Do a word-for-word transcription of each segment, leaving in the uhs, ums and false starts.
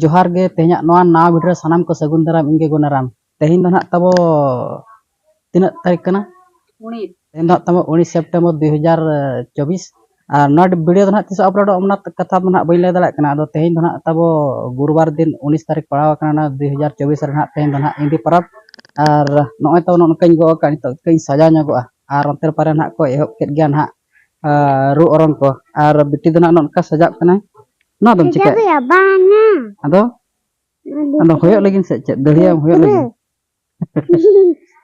ᱡᱚᱦᱟᱨ ᱜᱮ, ᱛᱮᱦᱮᱧᱟᱜ ᱱᱚᱣᱟ ᱱᱟᱣᱟ ᱵᱷᱤᱰᱤᱭᱳ ᱨᱮ ᱥᱟᱱᱟᱢ ᱠᱚ ᱥᱟᱹᱜᱩᱱ ᱫᱟᱨᱟᱢ, ᱤᱧ ᱜᱮ ᱜᱩᱱᱟᱨᱟᱢ᱾ ᱛᱮᱦᱮᱧ ᱫᱚ ᱱᱟᱦᱟᱜ ᱛᱟᱵᱚ ᱩᱱᱤᱥ᱾ ᱛᱮᱦᱮᱧ ᱫᱚ ᱱᱟᱦᱟᱜ ᱛᱟᱵᱚ ᱩᱱᱤᱥ ᱥᱮᱯᱴᱮᱢᱵᱚᱨ ᱫᱩᱭ ᱦᱟᱡᱟᱨ ᱪᱚᱵᱵᱤᱥ᱾ ᱟᱨ ᱱᱚᱣᱟ ᱵᱷᱤᱰᱤᱭᱳ ᱫᱚ ᱱᱟᱦᱟᱜ ᱛᱤᱥᱚᱜ ᱟᱯᱞᱳᱰᱚᱜ, ᱚᱱᱟ ᱠᱟᱛᱷᱟ ᱫᱚ ᱱᱟᱦᱟᱜ ᱵᱟᱹᱧ ᱞᱟᱹᱭ ᱫᱟᱲᱮᱭᱟᱜ ᱠᱟᱱᱟ᱾ ᱟᱫᱚ ᱛᱮᱦᱮᱧ ᱫᱚ ᱱᱟᱦᱟᱜ ᱛᱟᱵᱚ ᱜᱩᱨᱩᱵᱟᱨ ᱫᱤᱱ, ᱩᱱᱤᱥ ᱛᱟᱹᱨᱤᱠᱷ ᱯᱟᱲᱟᱣ ᱟᱠᱟᱱᱟ, ᱚᱱᱟ ᱫᱩᱭ ᱦᱟᱡᱟᱨ ᱪᱚᱵᱵᱤᱥ ᱨᱮ ᱱᱟᱦᱟᱜ ᱛᱮᱦᱮᱧ ᱫᱚ ᱱᱟᱦᱟᱜ ᱮᱸᱫᱤ ᱯᱚᱨᱚᱵᱽ᱾ ᱟᱨ ᱱᱚᱜᱼᱚᱭ ᱛᱟᱵᱚ ᱱᱚᱜᱼᱚ ᱱᱚᱝᱠᱟᱧ ᱜᱚᱜ ᱟᱠᱟᱫ, ᱱᱤᱛᱚᱜ ᱠᱟᱹᱡ ᱤᱧ ᱥᱟᱡᱟᱣ ᱧᱚᱜᱚᱜᱼᱟ᱾ ᱟᱨ ᱚᱱᱛᱮ ᱨᱮ ᱯᱟᱨᱮ ᱱᱟᱦᱟᱜ ᱠᱚ ᱮᱦᱚᱵ ᱠᱮᱫ ᱜᱮᱭᱟ ᱱᱟᱦᱟᱜ, ᱟᱨ ᱨᱩ ᱚᱨᱚᱝ ᱠᱚ᱾ ᱟᱨ ᱵᱤᱴᱤ ᱫᱚ ᱱᱟᱦᱟᱜ ᱱᱚᱜᱼᱚ ᱱᱚᱝᱠᱟ ᱥᱟᱡᱟᱜ ᱠᱟᱱᱟᱭ᱾ ᱱᱚᱣᱟ ᱫᱚᱢ ᱪᱤᱠᱟᱹᱭᱟ? ᱪᱤᱠᱟᱹᱭᱟ? ᱵᱟᱝᱟ᱾ ᱟᱫᱚ? ᱟᱫᱚ ᱦᱩᱭᱩᱜ ᱞᱟᱹᱜᱤᱫ ᱥᱮ ᱪᱮᱫ? ᱫᱟᱹᱲᱤᱭᱟᱹ ᱦᱩᱭᱩᱜ ᱞᱟᱹᱜᱤᱫ?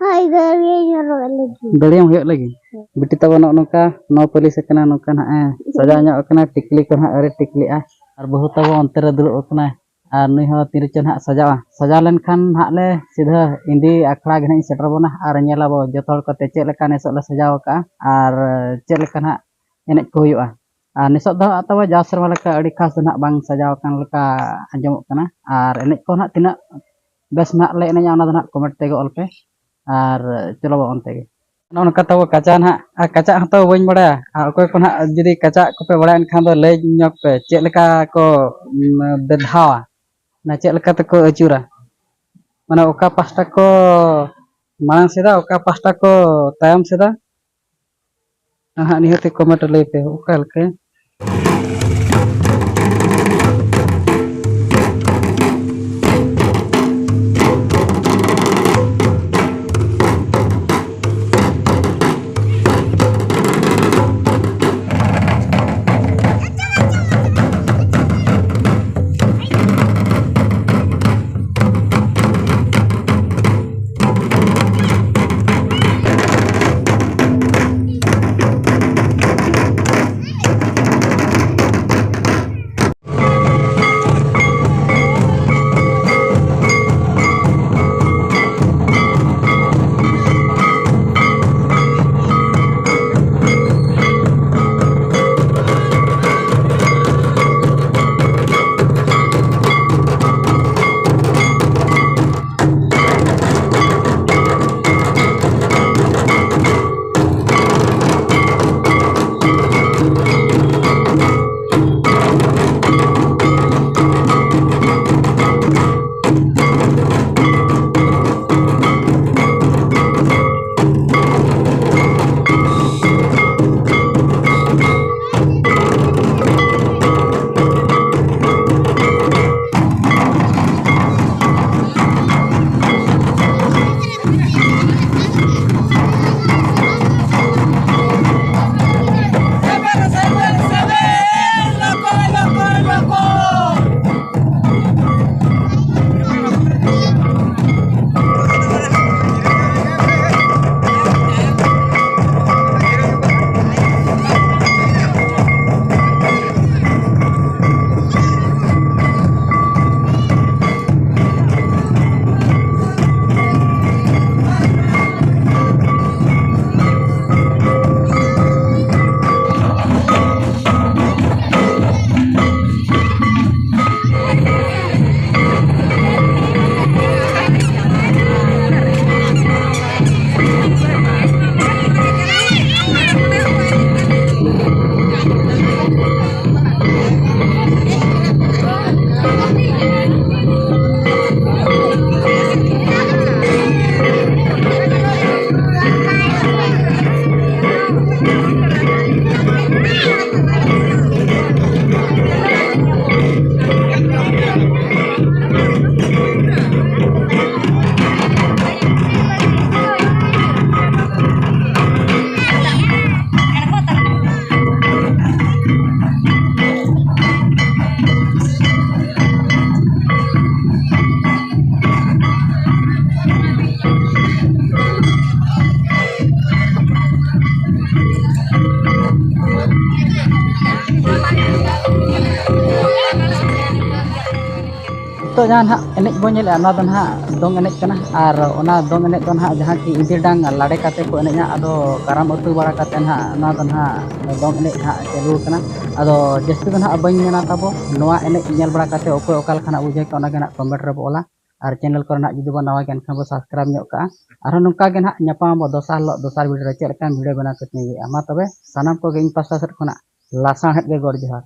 ᱦᱳᱭ, ᱫᱟᱹᱲᱤᱭᱟᱹ ᱦᱩᱭᱩᱜ ᱞᱟᱹᱜᱤᱫ᱾ ᱫᱟᱹᱲᱤᱭᱟᱹ ᱦᱩᱭᱩᱜ ᱞᱟᱹᱜᱤᱫ? ᱦᱮᱸ᱾ ᱵᱤᱴᱤ ᱛᱟᱵᱚ ᱱᱚᱜᱼᱚ ᱱᱚᱝᱠᱟ ᱱᱚ ᱯᱟᱹᱞᱤᱥ ᱟᱠᱟᱱᱟ, ᱱᱚᱝᱠᱟ ᱱᱟᱦᱟᱜ ᱮ ᱥᱟᱡᱟᱣ ᱧᱚᱜ ᱟᱠᱟᱱᱟ, ᱴᱤᱠᱞᱤ ᱠᱚ ᱱᱟᱦᱟᱜ ᱟᱹᱣᱨᱤ ᱴᱤᱠᱞᱤᱜᱼᱟ᱾ ᱟᱨ ᱵᱟᱹᱦᱩ ᱛᱟᱵᱚ ᱚᱱᱛᱮ ᱨᱮ ᱫᱩᱲᱩᱵ ᱟᱠᱟᱱᱟᱭ᱾ ᱟᱨ ᱱᱩᱭ ᱦᱚᱸ ᱛᱤ ᱨᱮᱪᱚ ᱱᱟᱦᱟᱜ ᱥᱟᱡᱟᱣᱟ᱾ ᱥᱟᱡᱟᱣ ᱞᱮᱱᱠᱷᱟᱱ ᱱᱟᱦᱟᱜ ᱞᱮ ᱥᱤᱫᱷᱟᱹ ᱮᱸᱫᱤ ᱟᱠᱷᱲᱟ ᱜᱮ ᱱᱟᱦᱟᱜ ᱤᱧ ᱥᱮᱴᱮᱨ ᱵᱚᱱᱟ ᱟᱨ ᱧᱮᱞ ᱟᱵᱚ ᱡᱚᱛᱚ ᱦᱚᱲ ᱠᱚᱛᱮ ᱪᱮᱫ ᱞᱮᱠᱟ ᱱᱮᱥᱚᱜ ᱞᱮ ᱥᱟᱡᱟᱣ ᱟᱠᱟᱜᱼᱟ ᱟᱨ ᱪᱮᱫ ᱞᱮᱠᱟ ᱱᱟᱦᱟᱜ ᱮᱱᱮᱡ ᱠᱚ ᱦᱩᱭᱩᱜᱼᱟ᱾ ᱟᱨ ᱱᱮᱥᱚᱜ ᱫᱚ ᱦᱟᱸᱜ ᱛᱟᱵᱚ ᱡᱟᱣ ᱥᱮᱨᱢᱟ ᱞᱮᱠᱟ ᱟᱹᱰᱤ ᱠᱷᱟᱥ ᱫᱚ ᱱᱟᱦᱟᱜ ᱵᱟᱝ ᱥᱟᱡᱟᱣ ᱟᱠᱟᱱ ᱞᱮᱠᱟ ᱟᱸᱡᱚᱢᱚᱜ ᱠᱟᱱᱟ᱾ ᱟᱨ ᱮᱱᱮᱡ ᱠᱚ ᱱᱟᱦᱟᱜ ᱛᱤᱱᱟᱹᱜ ᱵᱮᱥ ᱱᱟᱦᱟᱜ ᱞᱮ ᱮᱱᱮᱡᱟ, ᱚᱱᱟ ᱫᱚ ᱱᱟᱦᱟᱜ ᱠᱚᱢᱮᱱᱴ ᱛᱮᱜᱮ ᱚᱞ ᱯᱮ᱾ ᱟᱨ ᱪᱚᱞᱚ ᱵᱚ ᱚᱱᱛᱮ ᱜᱮ᱾ ᱱᱚᱜᱼᱚ ᱱᱚᱝᱠᱟ ᱛᱟᱵᱚ ᱠᱟᱪᱟ ᱱᱟᱦᱟᱜ, ᱟᱨ ᱠᱟᱪᱟ ᱦᱚᱸᱛᱚ ᱵᱟᱹᱧ ᱵᱟᱲᱟᱭᱟ᱾ ᱟᱨ ᱚᱠᱚᱭ ᱠᱚ ᱱᱟᱦᱟᱜ ᱡᱩᱫᱤ ᱠᱟᱪᱟ ᱠᱚᱯᱮ ᱵᱟᱲᱟᱭᱟ, ᱮᱱᱠᱷᱟᱱ ᱫᱚ ᱞᱟᱹᱭ ᱧᱚᱜ ᱯᱮ, ᱪᱮᱫ ᱞᱮᱠᱟ ᱠᱚ, ᱩᱢ, ᱵᱮᱫᱷᱟᱣᱟ, ᱢᱟᱱᱮ ᱪᱮᱫ ᱞᱮᱠᱟ ᱛᱮᱠᱚ ᱟᱹᱪᱩᱨᱟ, ᱢᱟᱱᱮ ᱚᱠᱟ ᱯᱟᱦᱴᱟ ᱠᱚ ᱢᱟᱲᱟᱝ ᱥᱮᱫᱟ, ᱚᱠᱟ ᱯᱟᱦᱴᱟ ᱠᱚ ᱛᱟᱭᱚᱢ ᱥᱮᱫᱟ᱾ ᱱᱟᱦᱟᱜ ᱱᱤᱦᱟᱹᱛ ᱠᱚᱢᱮᱱᱴ ᱨᱮ ᱞᱟᱹᱭ ᱯᱮ ᱚᱠᱟ ᱞᱮᱠᱟ᱾ ᱛᱚ ᱡᱟᱦᱟᱸ ᱱᱟᱦᱟᱜ ᱮᱱᱮᱡ ᱵᱚᱱ ᱧᱮᱞᱮᱫᱼᱟ, ᱱᱚᱣᱟ ᱫᱚ ᱱᱟᱦᱟᱜ ᱫᱚᱝ ᱮᱱᱮᱡ ᱠᱟᱱᱟ᱾ ᱟᱨ ᱚᱱᱟ ᱫᱚᱝ ᱮᱱᱮᱡ ᱫᱚ ᱱᱟᱦᱟᱜ ᱡᱟᱦᱟᱸ ᱠᱤ ᱤᱫᱤ ᱰᱟᱝ ᱞᱟᱲᱮ ᱠᱟᱛᱮ ᱠᱚ ᱮᱱᱮᱡᱼᱟ, ᱟᱫᱚ ᱠᱟᱨᱟᱢ ᱟᱹᱛᱩ ᱵᱟᱲᱟ ᱠᱟᱛᱮ ᱱᱟᱦᱟᱜ ᱱᱚᱣᱟ ᱫᱚ ᱱᱟᱦᱟᱜ ᱫᱚᱝ ᱮᱱᱮᱡ ᱱᱟᱦᱟᱜ ᱪᱟᱹᱞᱩ ᱟᱠᱟᱱᱟ᱾ ᱟᱫᱚ ᱡᱟᱹᱥᱛᱤ ᱫᱚ ᱱᱟᱦᱟᱜ ᱵᱟᱹᱧ ᱢᱮᱱᱟ ᱛᱟᱵᱚ, ᱱᱚᱣᱟ ᱮᱱᱮᱡ ᱧᱮᱞ ᱵᱟᱲᱟ ᱠᱟᱛᱮ ᱚᱠᱚᱭ ᱚᱠᱟ ᱞᱮᱠᱟᱱᱟᱜ ᱵᱩᱡᱷᱟᱹᱣ ᱠᱮᱫ, ᱚᱱᱟ ᱜᱮ ᱱᱟᱦᱟᱜ comment ᱨᱮᱵᱚ ᱚᱞᱟ᱾ ᱟᱨ channel ᱠᱚᱨᱮ ᱱᱟᱦᱟᱜ ᱡᱩᱫᱤ ᱵᱚᱱ ᱱᱟᱣᱟ ᱜᱮᱭᱟ, ᱮᱱᱠᱷᱟᱱ ᱵᱚ subscribe ᱧᱚᱜ ᱠᱟᱜᱼᱟ᱾ ᱟᱨᱦᱚᱸ ᱱᱚᱝᱠᱟ ᱜᱮ ᱱᱟᱦᱟᱜ ᱧᱟᱯᱟᱢ ᱟᱵᱚ ᱫᱚᱥᱟᱨ ᱦᱤᱞᱳᱜ ᱫᱚᱥᱟᱨ video ᱨᱮ᱾ ᱪᱮᱫ ᱞᱮᱠᱟᱱ video ᱵᱮᱱᱟᱣ ᱠᱟᱛᱮᱧ ᱟᱹᱜᱩᱭᱟ? ᱢᱟ ᱛᱚᱵᱮ ᱥᱟᱱᱟᱢ ᱠᱚᱜᱮ ᱤᱧ ᱯᱟᱥᱴᱟ ᱥᱮᱫ ᱠᱷᱚᱱᱟᱜ ᱞᱟᱥᱟᱬᱦᱮᱫ ᱜᱮ ᱜᱚᱰ ᱡᱚᱦᱟᱨ᱾